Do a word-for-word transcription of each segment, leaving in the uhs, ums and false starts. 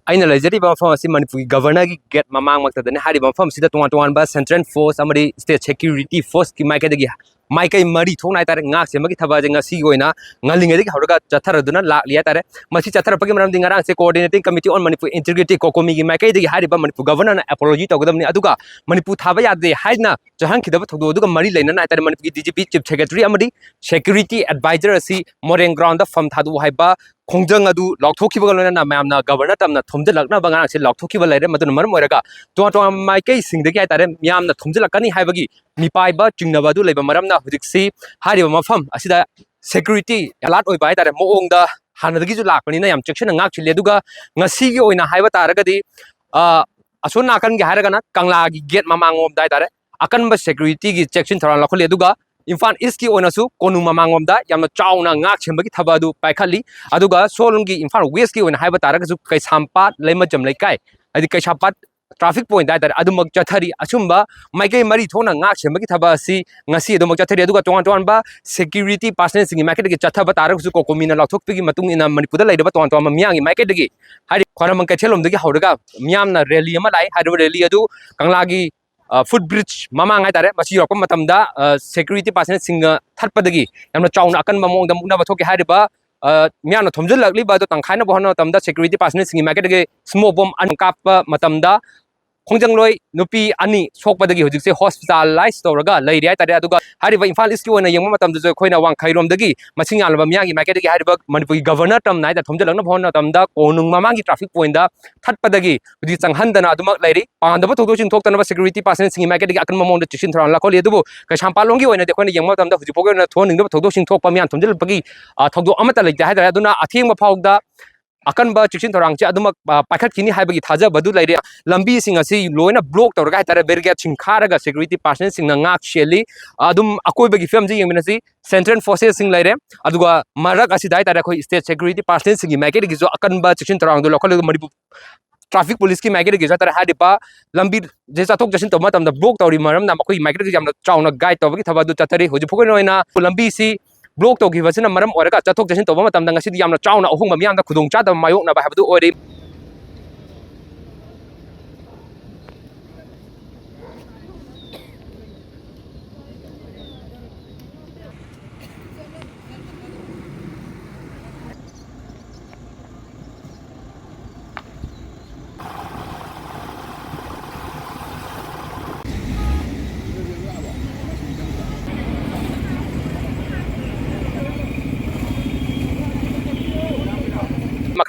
ꯑꯩꯅ ꯂꯩꯖꯔꯤꯕ ꯃꯐꯝ ꯑꯁꯤ ꯃꯅꯤꯄꯨꯔꯒꯤ ꯒꯕꯔꯅꯔꯒꯤ ꯒꯦꯠ ꯃꯃꯥꯡꯃꯛꯇꯗꯅꯤ꯫ ꯍꯥꯏꯔꯤꯕ ꯃꯐꯝ ꯑꯁꯤꯗ ꯇꯣꯉꯥꯟ ꯇꯣꯉꯥꯟꯕ ꯁꯦꯟꯇ꯭ꯔꯦꯜ ꯐꯣꯔꯁ ꯑꯃꯗꯤ ꯁ꯭ꯇꯦꯠ ꯁꯦꯀ꯭ꯌꯨꯔꯤꯇꯤ ꯐꯣꯔꯁꯀꯤ ꯃꯥꯏꯀꯩꯗꯒꯤ ꯃꯥꯏꯀꯩ ꯃꯔꯤ ꯊꯣꯛꯅ ꯍꯥꯏꯇꯥꯔꯦ ꯉꯥꯛ ꯁꯦꯟꯕꯒꯤ ꯊꯕꯛ ꯑꯁꯤ ꯉꯁꯤꯒꯤ ꯑꯣꯏꯅ ꯉꯜꯂꯤꯉꯩꯗꯒꯤ ꯍꯧꯔꯒ ꯆꯠꯊꯔꯗꯨꯅ ꯂꯥꯛꯂꯤ ꯍꯥꯏꯇꯥꯔꯦ꯫ ꯃꯁꯤ ꯆꯠꯊꯔꯛꯄꯒꯤ ꯃꯔꯝꯗꯤ ꯉꯔꯥꯡꯁꯦ Coordinating Committee on Manipur Integrity, ꯀꯣꯀꯣꯃꯤꯒꯤ ꯃꯥꯏꯀꯩꯗꯒꯤ ꯍꯥꯏꯔꯤꯕ ꯃꯅꯤꯄꯨꯔ ꯒꯕꯔꯅꯔꯅ ꯑꯦꯄꯣꯂꯣꯖꯤ ꯇꯧꯒꯗꯕꯅꯤ, ꯑꯗꯨꯒ ꯃꯅꯤꯄꯨꯔ ꯊꯥꯕ ꯌꯥꯗꯦ ꯍꯥꯏꯅ ꯆꯠꯍꯟꯈꯤꯗꯕ ꯊꯧꯗꯣꯛ ꯑꯗꯨꯒ ꯃꯔꯤ ꯂꯩꯅꯅ ꯍꯥꯏꯇꯥꯔꯦ ꯃꯅꯤꯄꯨꯔꯒꯤ D G P, chief secretary ꯑꯃꯗꯤ ꯁꯦꯀ꯭ꯌꯨꯔꯤꯇꯤ ꯑꯦꯗꯚꯥꯏꯖꯔ ꯑꯁꯤ ꯃꯣꯏꯔꯦꯡ ꯒ꯭ꯔꯥꯎꯟꯗ ꯐꯝ ꯊꯥꯗꯣꯛꯎ ꯍꯥꯏꯕ ꯈꯣꯡꯖꯪ ꯑꯗꯨ ꯂꯥꯎꯊꯣꯛꯈꯤꯕꯒ ꯂꯣꯏꯅꯅ ꯃꯌꯥꯝꯅ ꯒꯕꯔꯅꯔ ꯇꯝꯅ ꯊꯣꯝꯖꯤꯜꯂꯛꯅꯕ ꯉꯔꯥꯡꯁꯦ ꯂꯥꯎꯊꯣꯛꯈꯤꯕ ꯂꯩꯔꯦ꯫ ꯃꯗꯨꯅ ꯃꯔꯝ ꯑꯣꯏꯔꯒ ꯇꯣꯉꯥꯟ ꯇꯣꯉꯥꯟꯕ ꯃꯥꯏꯀꯩꯁꯤꯡꯗꯒꯤ ꯍꯥꯏꯇꯥꯔꯦ ꯃꯤꯌꯥꯝꯅ ꯊꯣꯝꯖꯤꯜꯂꯛꯀꯅꯤ ꯍꯥꯏꯕꯒꯤ ꯃꯤꯄꯥꯏꯕ ꯆꯤꯡꯅꯕ ꯑꯗꯨ ꯂꯩꯕ ꯃꯔꯝꯅ ꯍꯧꯖꯤꯛꯁꯤ ꯍꯥꯏꯔꯤꯕ ꯃꯐꯝ ꯑꯁꯤꯗ ꯁꯦꯀ꯭ꯌꯨꯔꯤꯇꯤ ꯑꯦꯂꯥꯔꯠ ꯑꯣꯏꯕ ꯍꯥꯏꯇꯥꯔꯦ ꯃꯑꯣꯡꯗ ꯍꯥꯟꯅꯗꯒꯤꯁꯨ ꯂꯥꯛꯄꯅꯤꯅ ꯌꯥꯝ ꯆꯦꯛꯁꯤꯟꯅ ꯉꯥꯛꯁꯤꯜꯂꯤ꯫ ꯑꯗꯨꯒ ꯉꯁꯤꯒꯤ ꯑꯣꯏꯅ ꯍꯥꯏꯕ ꯇꯥꯔꯒꯗꯤ ꯑ, ꯑꯁꯣꯝ ꯅꯥꯀꯟꯒꯤ ꯍꯥꯏꯔꯒꯅ ꯀꯪꯂꯥꯒꯤ ꯒꯦꯠ ꯃꯃꯥꯡꯂꯣꯝꯗ ꯍꯥꯏꯇꯥꯔꯦ ꯑꯀꯟꯕ ꯁꯦꯀ꯭ꯌꯨꯔꯤꯇꯤꯒꯤ ꯆꯦꯛꯁꯤꯟ ꯊꯧꯔꯥꯡ ꯂꯧꯈꯠꯂꯤ꯫ ꯑꯗꯨꯒ ꯏꯝꯐꯥꯜ ꯏꯁꯀꯤ ꯑꯣꯏꯅꯁꯨ ꯀꯣꯅꯨꯡ ꯃꯃꯥꯡꯂꯣꯝꯗ ꯌꯥꯝꯅ ꯆꯥꯎꯅ ꯉꯥꯛ ꯁꯦꯟꯕꯒꯤ ꯊꯕꯛ ꯑꯗꯨ ꯄꯥꯏꯈꯠꯂꯤ꯫ ꯑꯗꯨꯒ ꯁꯣꯝꯒꯤ ꯏꯝꯐꯥꯜ ꯋꯦꯁꯀꯤ ꯑꯣꯏꯅ ꯍꯥꯏꯕ ꯇꯥꯔꯒꯁꯨ ꯀꯩꯁꯥꯝꯄꯥꯠ ꯂꯩꯃꯖꯝ ꯂꯩꯀꯥꯏ, ꯍꯥꯏꯗꯤ ꯀꯩꯁꯥꯝꯄꯥꯠ ꯇ꯭ꯔꯥꯐꯤꯛ ꯄꯣꯏꯟꯠ ꯍꯥꯏꯇꯥꯔꯦ ꯑꯗꯨꯃꯛ ꯆꯠꯊꯔꯤ꯫ ꯑꯁꯨꯝꯕ ꯃꯥꯏꯀꯩ ꯃꯔꯤ ꯊꯣꯛꯅ ꯉꯥꯛ ꯁꯦꯟꯕꯒꯤ ꯊꯕꯛ ꯑꯁꯤ ꯉꯁꯤ ꯑꯗꯨꯃꯛ ꯆꯠꯊꯔꯤ꯫ ꯑꯗꯨꯒ ꯇꯣꯉꯥꯟ ꯇꯣꯉꯥꯟꯕ ꯁꯦꯀ꯭ꯌꯨꯔꯤꯇꯤ ꯄꯥꯔꯁꯅꯦꯜꯁꯤꯡꯒꯤ ꯃꯥꯏꯀꯩꯗꯒꯤ ꯆꯠꯊꯕ ꯇꯥꯔꯒꯁꯨ ꯀꯣꯀꯣꯃꯤꯅ ꯂꯥꯎꯊꯣꯛꯄꯒꯤ ꯃꯇꯨꯡ ꯏꯟꯅ ꯃꯅꯤꯄꯨꯔꯗ ꯂꯩꯔꯤꯕ ꯇꯣꯉꯥꯟ ꯇꯣꯉꯥꯟꯕ ꯃꯤꯌꯥꯝꯒꯤ ꯃꯥꯏꯀꯩꯗꯒꯤ ꯍꯥꯏꯗꯤ ꯈ꯭ꯋꯥꯏꯔꯝꯕꯟ ꯀꯩꯊꯦꯜꯂꯣꯝꯗꯒꯤ ꯍꯧꯔꯒ ꯃꯤꯌꯥꯝꯅ ꯔꯦꯂꯤ ꯑꯃ ꯂꯥꯛꯏ꯫ ꯍꯥꯏꯔꯤꯕ ꯔꯦꯂꯤ ꯑꯗꯨ ꯀꯪꯂꯥꯒꯤ ꯐꯨꯠ ꯕ꯭ꯔꯤꯖ ꯃꯃꯥꯡ ꯍꯥꯏꯇꯥꯔꯦ ꯃꯁꯤ ꯌꯧꯔꯛꯄ ꯃꯇꯝꯗ ꯁꯦꯀ꯭ꯌꯨꯔꯤꯇꯤ ꯄꯥꯔꯁꯅꯦꯜꯁꯤꯡꯅ ꯊꯠꯄꯗꯒꯤ ꯌꯥꯝꯅ ꯆꯥꯎꯅ ꯑꯀꯟꯕ ꯃꯑꯣꯡꯗ ꯃꯨꯛꯅꯕ ꯊꯣꯛꯈꯤ꯫ ꯍꯥꯏꯔꯤꯕ ꯃꯤꯌꯥꯝꯅ ꯊꯣꯝꯖꯤꯜꯂꯛꯂꯤꯕ ꯑꯗꯨ ꯇꯪꯈꯥꯏꯅꯕ ꯍꯣꯠꯅꯕ ꯃꯇꯝꯗ ꯁꯦꯀ꯭ꯌꯨꯔꯤꯇꯤ ꯄꯥꯔꯁꯅꯦꯜꯁꯤꯡꯒꯤ ꯃꯥꯏꯀꯩꯗꯒꯤ ꯁ꯭ꯃꯣꯛ ꯕꯣꯝ ꯑꯅꯤ ꯀꯥꯞꯄ ꯃꯇꯝꯗ ꯈꯣꯡꯖꯪꯂꯣꯏ ꯅꯨꯄꯤ ꯑꯅꯤ ꯁꯣꯛꯄꯗꯒꯤ ꯍꯧꯖꯤꯛꯁꯦ ꯍꯣꯁꯄꯤꯇꯥꯂꯥꯏꯁ ꯇꯧꯔꯒ ꯂꯩꯔꯤ ꯍꯥꯏꯇꯥꯔꯦ꯫ ꯑꯗꯨꯒ ꯍꯥꯏꯔꯤꯕ ꯏꯝꯐꯥꯜ ꯏꯁꯀꯤ ꯑꯣꯏꯅ ꯌꯦꯡꯕ ꯃꯇꯝꯗꯁꯨ ꯑꯩꯈꯣꯏꯅ ꯋꯥꯡꯈꯩꯔꯣꯝꯗꯒꯤ ꯃꯁꯤꯡ ꯌꯥꯝꯂꯕ ꯃꯤꯌꯥꯝꯒꯤ ꯃꯥꯏꯀꯩꯗꯒꯤ ꯍꯥꯏꯔꯤꯕ ꯃꯅꯤꯄꯨꯔꯒꯤ ꯒꯕꯔꯅꯔ ꯇꯝꯅ ꯍꯥꯏꯇꯥꯔꯦ ꯊꯣꯝꯖꯤꯜꯂꯛꯅꯕ ꯍꯣꯠꯅꯕ ꯃꯇꯝꯗ ꯀꯣꯅꯨꯡ ꯃꯃꯥꯡꯒꯤ ꯇ꯭ꯔꯥꯐꯤꯛ ꯄꯣꯏꯟꯠꯇ ꯊꯠꯄꯗꯒꯤ ꯍꯧꯖꯤꯛ ꯆꯪꯍꯟꯗꯅ ꯑꯗꯨꯃꯛ ꯂꯩꯔꯤ꯫ ꯄꯥꯝꯗꯕ ꯊꯧꯗꯣꯛꯁꯤꯡ ꯊꯣꯛꯇꯅꯕ ꯁꯦꯀ꯭ꯌꯨꯔꯤꯇꯤ ꯄꯥꯔꯁꯅꯦꯜꯁꯤꯡꯒꯤ ꯃꯥꯏꯀꯩꯗꯒꯤ ꯑꯀꯟꯕ ꯃꯑꯣꯡꯗ ꯆꯦꯛꯁꯤꯟ ꯊꯧꯔꯥꯡ ꯂꯧꯈꯠꯂꯤ꯫ ꯑꯗꯨꯕꯨ ꯀꯩꯁꯥꯝꯄꯥꯠꯂꯣꯝꯒꯤ ꯑꯣꯏꯅꯗꯤ ꯑꯩꯈꯣꯏꯅ ꯌꯦꯡꯕ ꯃꯇꯝꯗ ꯍꯧꯖꯤꯛ ꯐꯥꯎꯒꯤ ꯑꯣꯏꯅ ꯊꯣꯛꯍꯟꯅꯤꯡꯗꯕ ꯊꯧꯗꯣꯛꯁꯤꯡ ꯊꯣꯛꯄ ꯃꯤꯌꯥꯝ ꯊꯣꯝꯖꯤꯜꯂꯛꯄꯒꯤ ꯊꯧꯗꯣꯛ ꯑꯃꯠꯇ ꯂꯩꯇꯦ ꯍꯥꯏꯇꯥꯔꯦ꯫ ꯑꯗꯨꯅ ꯑꯊꯦꯡꯕ ꯐꯥꯎꯗ ꯑꯀꯟꯕ ꯆꯦꯛꯁꯤꯟ ꯊꯧꯔꯥꯡꯁꯦ ꯑꯗꯨꯃꯛ ꯄꯥꯏꯈꯠꯈꯤꯅꯤ ꯍꯥꯏꯕꯒꯤ ꯊꯥꯖꯕꯗꯨ ꯂꯩꯔꯦ꯫ ꯂꯝꯕꯤꯁꯤꯡ ꯑꯁꯤ ꯂꯣꯏꯅ ꯕ꯭ꯂꯣꯛ ꯇꯧꯔꯒ ꯍꯥꯏꯇꯥꯔꯦ ꯕꯦꯔꯤꯀꯦꯠꯁꯤꯡ ꯈꯥꯔꯒ ꯁꯦꯀ꯭ꯌꯨꯔꯤꯇꯤ ꯄꯥꯔꯁꯅꯦꯜꯁꯤꯡꯅ ꯉꯥꯛ ꯁꯦꯜꯂꯤ꯫ ꯑꯗꯨꯝ ꯑꯀꯣꯏꯕꯒꯤ ꯐꯤꯕꯝꯁꯤ ꯌꯦꯡꯃꯤꯟꯅꯁꯤ꯫ ꯁꯦꯟꯇ꯭ꯔꯦꯜ ꯐꯣꯔꯁꯦꯁꯁꯤꯡ ꯂꯩꯔꯦ, ꯑꯗꯨꯒ ꯃꯔꯛ ꯑꯁꯤꯗ ꯍꯥꯏꯇꯥꯔꯦ ꯑꯩꯈꯣꯏ ꯁ꯭ꯇꯦꯠ ꯁꯦꯀ꯭ꯌꯨꯔꯤꯇꯤ ꯄꯥꯔꯁꯅꯦꯜꯁꯤꯡꯒꯤ ꯃꯥꯏꯀꯩꯗꯒꯤꯁꯨ ꯑꯀꯟꯕ ꯆꯦꯛꯁꯤꯟ ꯊꯧꯔꯥꯡꯗꯨ ꯂꯧꯈꯠꯂꯒ ꯃꯅꯤꯄꯨꯔ ꯇ꯭ꯔꯥꯐꯤꯛ ꯄꯨꯂꯤꯁꯀꯤ ꯃꯥꯏꯀꯩꯗꯒꯤꯁꯨ ꯍꯥꯏꯇꯥꯔꯦ ꯍꯥꯏꯔꯤꯕ ꯂꯝꯕꯤꯁꯦ ꯆꯠꯊꯣꯛ ꯆꯠꯁꯤꯟ ꯇꯧꯕ ꯃꯇꯝꯗ ꯕ꯭ꯂꯣꯛ ꯇꯧꯔꯤꯕ ꯃꯔꯝꯅ ꯃꯈꯣꯏꯒꯤ ꯃꯥꯏꯀꯩꯗꯒꯤ ꯌꯥꯝꯅ ꯆꯥꯎꯅ ꯒꯥꯏꯗ ꯇꯧꯕꯒꯤ ꯊꯕꯛ ꯑꯗꯨ ꯆꯠꯊꯔꯤ꯫ ꯍꯧꯖꯤꯛ ꯐꯥꯎꯒꯤ ꯑꯣꯏꯅ ꯂꯝꯕꯤꯁꯤ ꯕ꯭ꯂꯣꯛ ꯇꯧꯈꯤꯕꯁꯤꯅ ꯃꯔꯝ ꯑꯣꯏꯔꯒ ꯆꯠꯊꯣꯛ ꯆꯠꯁꯤꯟ ꯇꯧꯕ ꯃꯇꯝꯗ ꯉꯁꯤꯗꯤ ꯌꯥꯝꯅ ꯆꯥꯎꯅ ꯑꯍꯣꯡꯕ ꯃꯤꯌꯥꯝꯗ ꯈꯨꯗꯣꯡꯆꯥꯗꯕ ꯃꯥꯌꯣꯛꯅꯕ ꯍꯥꯏꯕꯗꯨ ꯑꯣꯏꯔꯤ꯫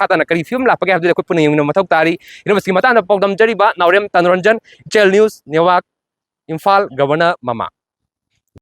ꯃꯈꯥ ꯇꯥꯅ ꯀꯔꯤ ꯐꯤꯕꯝ ꯂꯥꯛꯄꯒꯦ ꯍꯥꯏꯕꯗꯨꯗꯤ ꯑꯩꯈꯣꯏ ꯄꯨꯟꯅ ꯌꯦꯡꯃꯤꯟꯅꯕ ꯃꯊꯧ ꯇꯥꯔꯤ꯫ ꯏꯔꯝꯗꯝ ꯑꯁꯤꯒꯤ ꯃꯇꯥꯡꯗ ꯄꯥꯎꯗꯝꯖꯔꯤꯕ ꯅꯥꯎꯔꯦꯝ ꯇꯅꯨꯔꯟꯖꯟ, ꯏꯆꯦꯜ ꯅ꯭ꯌꯨꯁ ꯅꯦꯠꯋꯥꯔꯛ, ꯏꯝꯐꯥꯜ, ꯒꯕꯔꯅꯔ ꯃꯃꯥ꯫